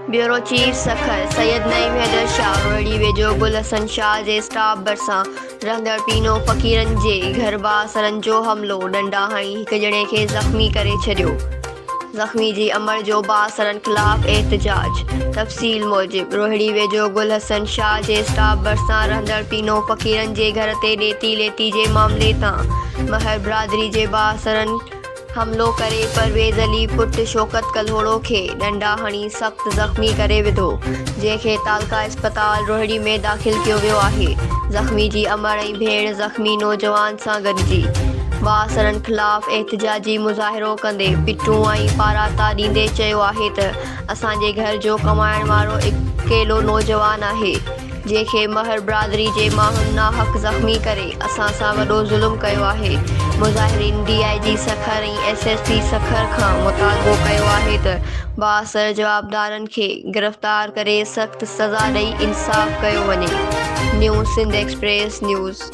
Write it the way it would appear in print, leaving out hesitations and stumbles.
Bureau chief Sukkur, Syed Naeem Haider Shah Rohri ويجهو گل حسن شاهه جي stop ڀرسان رهندڙ پينو فقيرن جي گهر بااثرن جو حملو، ڏنڊا هڻي هڪ ڄڻي کي زخمي ڪري ڇڏيو، زخمي جي امڙ جو بااثرن خلاف احتجاج، تفصيل موجب روهڙي ويجهو گل حسن شاهه جي اسٽاپ ڀرسان رهندڙ پينو فقيرن جي گهر تي ڏيتي ليتي جي معاملي تان مهر برادري جي بااثرن حملو ڪري پرويز علي پٽ شوڪت ڪلهوڙو کي ڏنڊا هڻي سخت زخمي ڪري وڌو، جنهن کي تعلقه اسپتال روهڙي ۾ داخل ڪيو ويو آهي، زخمي جي امڙ ۽ ڀيڻ زخمي نوجوان سان گڏجي بااثرن خلاف احتجاجي مظاهرو ڪندي پٽون ۽ پاراتا ڏيندي چيو آهي ته اسان جي گهر جو ڪمائڻ وارو اڪيلو نوجوان آهي. جنهن کي مهر برادري جي ماڻهن ناحق زخمي ڪري اسان سان وڏو ظلم ڪيو آهي، مظاهرين D I G Sukkur ۽ S S P Sukkur کان مطالبو ڪيو آهي ته بااثر جوابدارن کي گرفتار ڪري سخت سزا ڏئي انصاف ڪيو وڃي، نيو سنڌ ايڪسپريس نيوز.